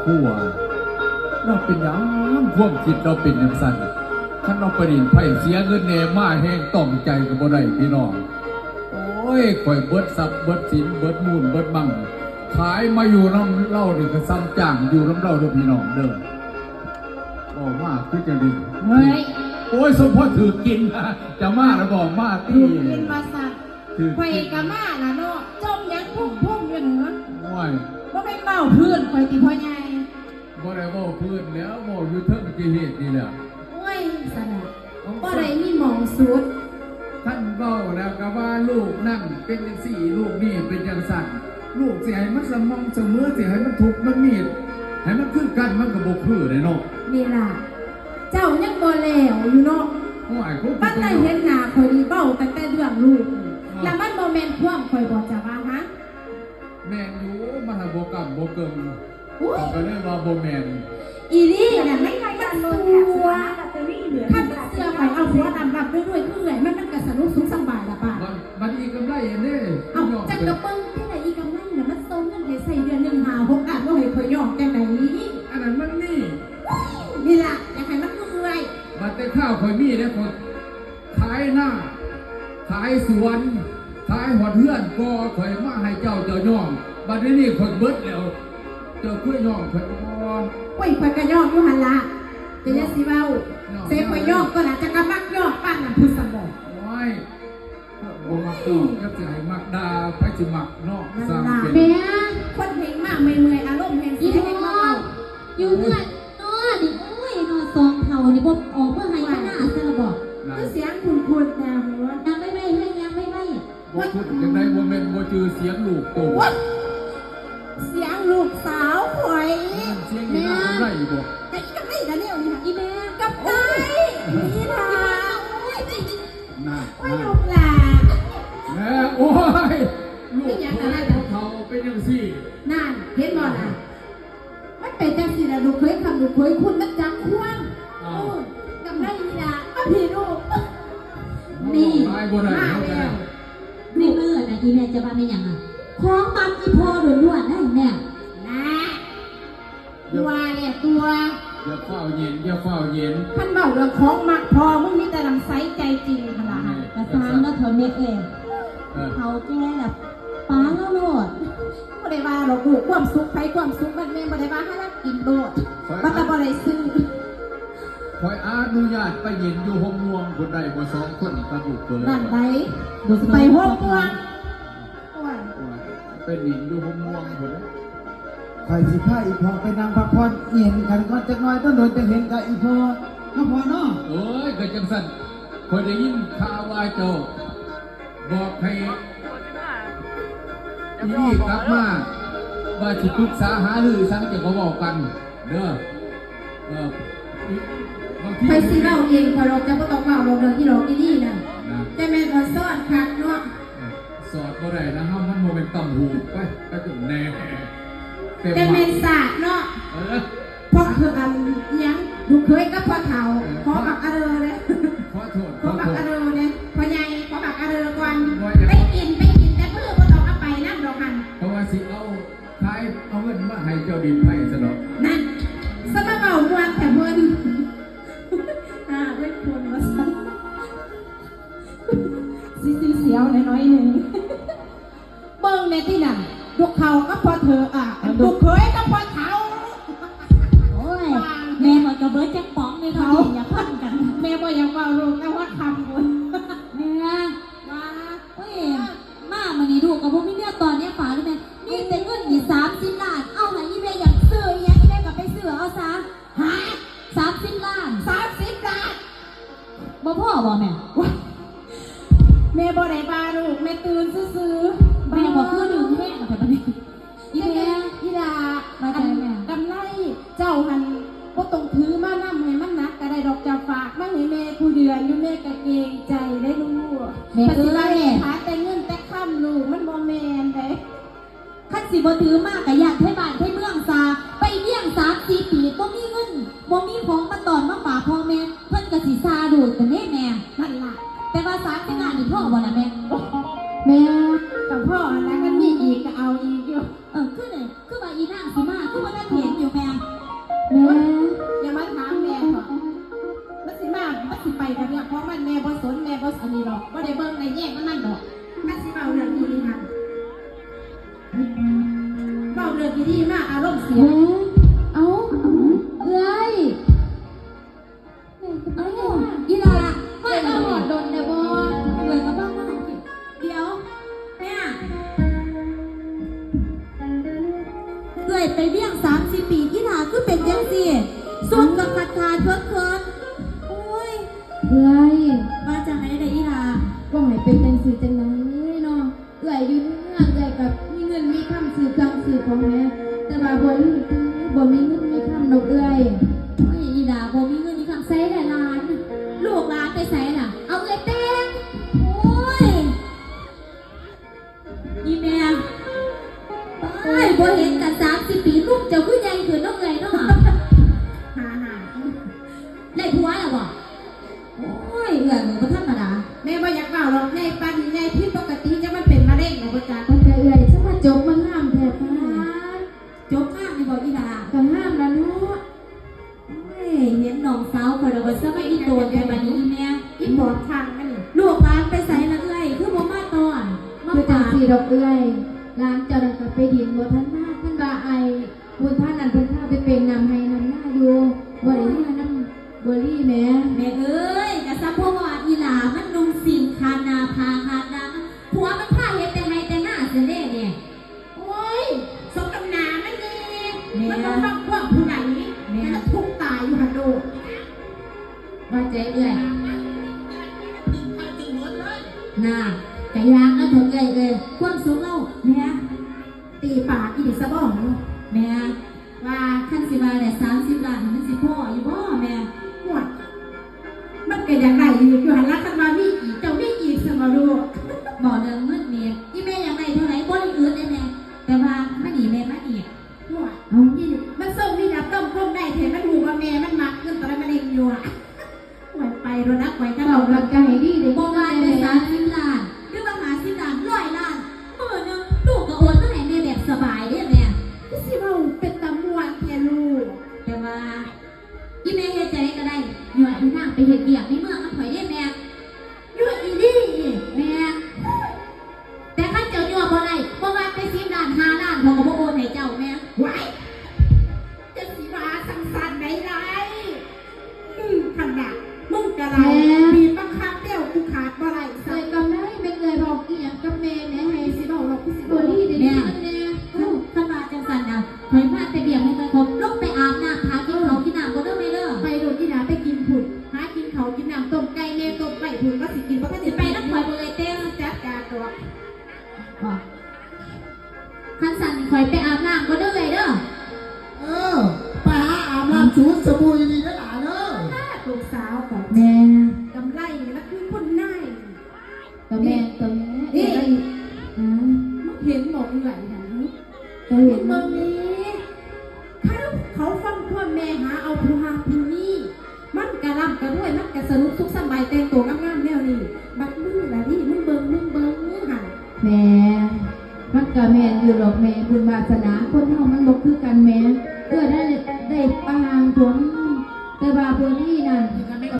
ຜົວ ລາວເປັນຫຍັງ ຄວາມຄິດລາວເປັນຈັ່ງຊັ້ນ? ຄັນລາວໄປຫຼິ້ນໄພ້ເສຍເງິນແດ່ ມາແຮງຕ້ອງໃຈກໍບໍ່ໄດ້ພີ່ນ້ອງ. ໂອ້ຍ ຂ້ອຍເບິດຊັບເບິດສິນ ເບິດມູນເບິດມັງ ຂາຍມາຢູ່ນຳລາວນີ້ກໍສ່ຳຈ້າງຢູ່ນຳລາວເດີພີ່ນ້ອງເດີ. ເວົ້າມາຄືຈັ່ງໃດ? ເຮີ້ຍ ໂອ້ຍ ສົມພໍຖືກກິນ ຈະມາລະບໍ່? ມາຕິ ຖືກກິນວ່າຊັ້ນ. ຖືກ ຂ້ອຍກໍມາລະເນາະ ຈົ່ມຫຍັງພຸ້ມໆຢູ່ຫັ້ນ? ໂອ້ຍ ບໍ່ແມ່ນເວົ້າພື້ນຂ້ອຍຕິພໍ່ໃຫຍ່? ບໍ່ໄດ້ເວົ້າພື້ນແລ້ວ ເວົ້າຢູ່ເທິງທີ່ເຮັດນີ້ແຫຼະ. ໂອ້ຍ ຊັ້ນນະ ເອົາ ບໍ່ໄດ້ມີໝ່ອງສຸດ. ຄັນເວົ້າແລ້ວກໍວ່າລູກນັ້ນເປັນຈັ່ງຊີ້ ລູກນີ້ເປັນຈັ່ງຊັ້ນ ລູກຊິໃຫ້ມັນສະໝ່ຳສະເໝີ ຊິໃຫ້ມັນທຸກມັນມີດ ໃຫ້ມັນຄືກັນ ມັນກໍບໍ່ຄືເດ້ເນາະ. ນີ້ລະ ເຈົ້າຍັງບໍ່ແລ້ວຢູ່ເນາະ. ໂອ້ຍ ບັດໄດ້ເຫັນໜ້າຂ້ອຍນີ້ເວົ້າຕັ້ງແຕ່ເລື່ອງລູກ ເອີ ລະມັນບໍ່ແມ່ນຄວາມຂ້ອຍບໍ່ຈະວ່າຫາ? ແມ່ນຢູ່ ມັນຫາບໍ່ກຳບໍ່ເກີງ. ໂອ້ຍ ຂ້ອຍກໍເລີຍວ່າບໍ່ແມ່ນ. ອີ່ຫຼີນະ ມັນ ມັນຊົ່ວ. ຄັນມັນເຊື່ອຂ້ອຍ ເອົາຜົວດຳລຳດ້ວຍໆ ຄືເອື້ອຍມັນ ມັນກໍສະໜຸກສຸກສະບາຍລະປະ. ບັດ ບັດອີກຳໄລອັນເດ້ ເອົາ ຈັ່ງກະເບິ່ງຕິລະ ອີກຳໄລນະ ມັນສົ່ງເງິນໃຫ້ໃຊ້ເດືອນໜຶ່ງຫ້າຫົກລ້ານ ບໍ່ໃຫ້ຂ້ອຍຍອມຈັ່ງໃດ? ອັນນັ້ນມັນມີ ໂອ້ຍ ນີ້ລະ ຢາກໃຫ້ມັນຄືເອື້ອຍ. ບັດແຕ່ຄາວຂ້ອຍມີເດ້ ຂ້ອຍ ຂາຍນາ ຂາຍສວນ ຂາຍຮອດເຮືອນກໍຂ້ອຍມາໃຫ້ເຈົ້າ ເຈົ້າຍອມ. ບັດດຽວນີ້ຂ້ອຍເບິດແລ້ວ ເຈົ້າຄືຍອມຂ້ອຍບໍ່? ໂອ້ຍ ຂ້ອຍກໍຍອມຢູ່ຫັ້ນລະ ແຕ່ຢ່າຊິເວົ້າ ເສຍຂ້ອຍຍອມກໍລະ ຈະກະມັກຍອມປານນັ້ນພຸ້ນຊັ້ນບໍ? ໂອ້ຍ ບໍ່ມັກຍອມ ຈັກຊິໃຫ້ມັກດ່າ ໃຜຊິມັກເນາະ. ຊ່າງເປັນ ແມ່ນ ຄົນເຮັງມາເມື່ອຍໆ ອາລົມແຮງ ຊິໃຫ້ເຮັດມາເວົ້າ ຢູ່ເຮືອນ ເນາະນີ້ ໂອ້ຍ ເນາະ ສອງເຖົ້ານີ້ບໍ່ອອກມາໄຮ່ມານາຊະລະບໍ? ຄືສຽງຄຸ້ນໆນະຫົວ. ຍ່າງໄວໆ ເຮີ້ຍ ຍ່າງໄວໆ. ບໍ່ຄຸ້ນຈັ່ງໃດ ບໍ່ແມ່ນບໍ່ຈື່ສຽງລູກໂຕ. ໂອ້ຍ ສຽງລູກສາວຂ້ອຍ. ແມ່ນສຽງອີ່ນາງກຳໄລບໍ? ກະອີກຳໄລກະແນວນີ້ຫັ້ນ ອີ່ແມ່ ກຳໄລ ໂອ້ຍ ອີ່ນາງ. ໂອ້ຍ ນະ ໂອ້ຍ ລູກຫຼານ ແມ່ ໂອ້ຍ ລູກ ເປັນຫຍັງ ເຖົ້າ ເປັນຈັ່ງຊີ້ ນັ້ນ ເຫັນບໍ່ລະ? ມັນເປັນຈັ່ງຊີ້ລະ ລູກເຂີຍຄຳ ລູກເຂີຍຄຸນ ມັນຈັກຄວນ. ອ້າວ ເອີ ກຳໄລນີ້ລະ ມາພີ້ລູກ. ນີ້ ມາແລ້ວ ໃນມື້ນັ້ນ ອີ່ແມ່ຈະວ່າແມ່ນຫຍັງອະ? ຂອງມັກອີ່ພໍ່ລ້ວນໆ ນະ ອີ່ແມ່ ນະ. ວ່າແລ້ວຕົວະ ຢ່າຟ້າວເຢັນ ຢ່າຟ້າວເຢັນ. ຄັນເວົ້າເລື່ອງຂອງມັກພໍ່ ມຶງມີແຕ່ນ້ຳໃສໃຈຈິງຫັ້ນລະ. ກະຊ່າງເນາະ ເຖົ້າແມ່ເອີຍ ເອີ ເຖົ້າແກ່ລະ ປະລະໂລດ. ບໍ່ໄດ້ວ່າດອກລູກ ຄວາມສຸກໃຜຄວາມສຸກມັນ ແມ່ບໍ່ໄດ້ວ່າ ຫາລັກກິນໂລດ ວ່າແຕ່ບໍ່ໄດ້ຊື້. ຂ້ອຍອະນຸຍາດໄປເຢັນຢູ່ໂຮງມ່ວງພຸ້ນໄດ້ບໍ່ ສອງຄົນກັບລູກເຂີຍ? ນັ້ນໃດ ໄປໂຮງມ່ວງ. ໂອ້ຍ ໄປຫຼິ້ນຢູ່ຫົວມ່ວງພຸ້ນ. ຂ້ອຍຊິພາອີ່ພໍ່ໄປນັ່ງພັກຜ່ອນເຢັນກັນກ່ອນຈັກໜ່ອຍ ດົນໆ ຈັ່ງເຫັນກັບອີ່ພໍ່ເນາະພໍ່ເນາະ. ໂອ້ຍ ກໍຈັ່ງຊັ້ນ ຂ້ອຍໄດ້ຍິນຂ່າວວ່າເຈົ້າບອກໃຫ້ອີ່ນີ້ກັບມາ ວ່າຊິປຶກສາຫາລືອີ່ຫຍັງ ເຈົ້າກໍເວົ້າກັນເດີ. ເອີ ບາງທີ ຂ້ອຍຊິເວົ້າເອງຂ້ອຍດອກ ເຈົ້າບໍ່ຕ້ອງເວົ້າດອກເລື່ອງອີ່ດອກອີ່ນີ້ນະ. ນະ ແຕ່ແມ່ນວ່າສອດຄັກເນາະ. ເອີ ສອດບໍ່ໄດ້ນະ ເຮົາມັນບໍ່ແມ່ນຕ່ຳຫູກ ໄປ ໄປຈົນແນ່ ແຕ່ແມ່ນສາດເນາະ. ເອີ ເພາະຄືອັນຫຍັງ ລູກເຂີຍກັບພໍ່ເຖົ້າ ເອີ ຂໍບັກອະເດີເດ້ ຂໍໂທດ ຂໍບັກອະເດີເດ້ ພໍ່ໃຫຍ່ ຂໍບັກອະເດີກ່ອນ. ໄປກິນ ໄປກິນ ແຕ່ມື້ບໍ່ຕ້ອງເອົາໄປນຳດອກຫັ້ນ ເພາະວ່າຊິເອົາ ຂາຍເອົາເງິນມາໃຫ້ເຈົ້າຫຼິ້ນໄພ້ຊະດອກ. ນັ້ນ ສະມາເວົ້າມ່ວນແທ້ເພິ່ນ. ອາ ເວີຍຄົນວ່າຊັ້ນ ຊິຊື່ສຽວໜ້ອຍໆໜຶ່ງ. ເບິ່ງແດ່ຕິນັ້ນ ລູກເຖົ້າກັບພໍ່ເຖົ້າ ອາ ລູກເຂີຍກັບພໍ່ເຖົ້າ. ໂອ້ຍ ແມ່ຂ້ອຍກໍເບິດຈັກປ໋ອງເດ້ເນາະ ຢ່າຟັງກັນ. ແມ່ບໍ່ຢາກເວົ້າລູກ ແຕ່ວ່າຄຳພຸ້ນ ແມ່ວ່າ ໂອ້ຍ ມາມື້ນີ້ລູກກໍບໍ່ມີແນວຕ້ອນແນວຝາກເລີຍແມ່ ມີແຕ່ເງິນນີ້ສາມສິບລ້ານ ເອົາໃຫ້ອີ່ແມ່ຢາກຊື້ອີ່ຫຍັງ ອີ່ແມ່ກໍໄປຊື້ເອົາຊະ. ຫາ ສາມສິບລ້ານ ສາມສິບລ້ານ ບໍ່ພໍບໍ່ແມ່? ໂອ້ຍ ແມ່ບໍ່ໄດ້ວ່າລູກ ແມ່ຕື່ນຊື່ໆ. ແມ່ບໍ່ຄືດຶງແຮງແທ້ບັດນີ້. ອີ່ແມ່ ອີ່ຫຼ້າ ວ່າຈັ່ງໃດແມ່? ອັນ ກຳໄລເຈົ້າຫັ້ນບໍ່ຕ້ອງຖືມານຳໃຫ້ມັນໜັກກໍໄດ້ດອກ ເຈົ້າຝາກມາໃຫ້ແມ່ຄູ່ເດືອນຢູ່ ແມ່ກໍເກງໃຈເດ້ລູກ. ແມ່ເອີຍ ຂ້ອຍຊິວ່າແມ່ຂາຍແຕ່ເງິນແຕ່ຄຳລູກ ມັນບໍ່ແມ່ນເດ້. ຄັນຊິບໍ່ຖືມາກໍຢ້ານໄທບ້ານໄທເມືອງຊາ ໄປວຽງສາມສີ່ປີ ບໍ່ມີເງິນ ບໍ່ມີຂອງມາຕ້ອນມາຝາກພໍ່ແມ່ ເພິ່ນກໍຊິຊາລູກກັນເດ້ແມ່. ນັ້ນລະ ແຕ່ວ່າສາມສິບລ້ານນີ້ພໍບໍ່ລະແມ່? ແມ່ ກໍພໍຫັ້ນລະ ຄັນມີອີກກໍເອົາອີກຢູ່. ເອີ ຄືໃດ ຄືວ່າອີນາງຊິມາ ຄືບໍ່ທັນເຫັນຢູ່ແມ່? ສະມາອີໂຕນແທ້ບາດນີ້ແມ່ ອີປອບຂ້າງມັນນີ້ ລູກຫຼານໄປໃສລະເອື້ອຍ ຄືບໍ່ມາຕ້ອນມາ ຄືຈັ່ງ ປາກ ຊີ້ດອກເອື້ອຍ ຫຼານເຈົ້ານັ້ນກໍໄປດິນ ບໍ່ທັນມາ ຄັນວ່າອ້າຍບຸນທັນນັ້ນເພິ່ນພາໄປເປັນນຳໄຮ່ນຳນາຢູ່ ບໍ່ໄດ້ເມືອນຳບົວລີແໝ. ແມ່ເອີຍ ກະສະເພາະວ່າອີຫຼ້າມັນນຸ່ງສິ້ນຂາດໜ້າຜາຂາດດາງ ຜົວມັນພາເຮັດແຕ່ໄຮ່ແຕ່ນາຊັ້ນເດ້ແມ່. ໂອ້ຍ ສົມນ້ຳໜ້າມັນແດ່ ແມ່ ມັນບໍ່ຟັງຄວາມຜູ້ໃດ ແມ່ ມັນທຸກຕາຍຢູ່ຫັ້ນໂດດ. ວ່າໃຈເອື້ອຍ ໜ້າ ກະຢ່າງນັ້ນເຖາະເອື້ອຍເອີຍ ຄວາມສຸກເຮົາ ແມ່ ຕີປາກອີ່ນີ້ສະບໍ ແມ່ ວ່າຄັນຊິວ່າໄດ້ສາມສິບລ້ານ ມັນຊິພໍຢູ່ບໍ່ແມ່? ໂອ້ຍ ມັນກໍຢາກໄດ້ອີກຢູ່ຫັ້ນລະ ຄັນວ່າມີອີກ ເຈົ້າມີອີກຊັ້ນບໍ່ລູກ? ເວົ້າເລື່ອງເງິນນີ້ ອີແມ່ຢາກໄດ້ເທົ່າໃດບໍ່ໄດ້ອຶດເດ້ແມ່ ແຕ່ວ່າມານີ້ແມ່ມານີ້ ໂອ້ຍ ເອົ້າ ອີ່ມັນສົ່ງມີດາບຕ້ອມຄົມໄດ້ແທ້ ມັນຮູ້ວ່າແມ່ມັນມັກເງິນຕະລະມະເລັງຢູ່ຫວາ. ໂອ້ຍ ໄປໂລດນະ ໄປກັນ ເວົ້າກັນໃຫ້ດີເດ້ ບໍ່ວ່າແຕ່ສາມສິບລ້ານ ຫຼືວ່າຫ້າສິບລ້ານ ຮ້ອຍລ້ານ ມື້ໜຶ່ງລູກກໍໂອນມາໃຫ້ແມ່ແບບສະບາຍເດ້ແມ່. ຄືຊິເວົ້າເປັນຕາມ່ວນແທ້ລູກ ແຕ່ວ່າ ອີແມ່ເຮັດຈັ່ງໃດກໍໄດ້ ຍົວະອີນາງໄປເຮັດວຽກໃນເມືອງນຳຂ້ອຍເດ້ແມ່. ຍົວະອີ່ຫຼີ ແມ່ ແຕ່ຄັນເຈົ້າຍົວະບໍ່ໄດ້ ບໍ່ວ່າແຕ່ສິບລ້ານ ຫ້າລ້ານ ຂ້ອຍກໍບໍ່ໂອນໃຫ້ເຈົ້າແມ່. ວ້າຍ ຈະຊິວ່າຈັ່ງຊັ້ນໄດ້ຫຼາຍ ອືມ ຫັ້ນນະ ມຶງກະຫຼາຍ ແມ່ ບີບບັງຄັບແລ້ວ ກູຂາດບໍ່ໄດ້ ເອື້ອຍກຳໄລ ແມ່ນເອື້ອຍເວົ້າອີ່ຫຍັງກັບແມ່ແດ່ ໃຫ້ຊິເວົ້າດອກ ຄືຊິບໍ່ດີໄດ້ຍິນແດ່. ເອົ້າ ຄັນວ່າຈັ່ງຊັ້ນນະ ຂ້ອຍມາແຕ່ວຽກໃຫ້ຂ້ອຍຄົບ ລົງໄປອາບນ້ຳ ຫາກິນເຂົ້າກິນນ້ຳກ່ອນເດີແມ່ເດີ. ໄປໂລດອີ່ຫຼ້າ ໄປກິນພຸ້ນ ຫາກິນເຂົ້າກິນນ້ຳ ຕົ້ມໄກ່ແມ່ຕົ້ມໄວ້ພຸ້ນ ວ່າຊິກິນບໍ່ທັນ ຊິໄປນຳຂ້ອຍບໍ່ເອື້ອຍແຕ່ງ ຈັດການດອກ. ຄັນຊັ້ນຂ້ອຍໄປອາບນ້ຳກ່ອນເດີເອື້ອຍເດີ. ເອີ ໄປຫາອາບນ້ຳສູດສະບູ່ອີ່ຫຼີເດີຫຼ້າເດີ. ລູກສາວຂອງ ແມ່ ກຳໄລນີ້ລະຄືຄຸນນາຍ. ກະແມ່ນຕົວະແມ່ ນີ້ ເອື້ອຍ ຫື ມຶງເຫັນບໍ່ເອື້ອຍຫັ້ນຫື? ກະເຫັນ ມຶງເບິ່ງນີ້ ຄັນເຂົາຟັງຄວາມແມ່ຫາເອົາຜູ້ຫັ້ນຜູ້ນີ້ ມັນກະລ່ຳກະລວຍ ມັນກະສະໜຸກສຸກສະບາຍ ແຕ່ງໂຕງາມໆແນວນີ້ ບັດມຶງລະນີ້ ມຶງເບິ່ງ ມຶງເບິ່ງຫັ້ນ. ແມ່ ມັນກະແມ່ນຢູ່ດອກແມ່ ບຸນວາສະໜາຄົນເຮົາມັນບໍ່ຄືກັນແມ່. ເອື້ອຍໄດ້ ໄດ້ປາງຕົວງາມ ແຕ່ວ່າຜູ້ນີ້ນັ້ນ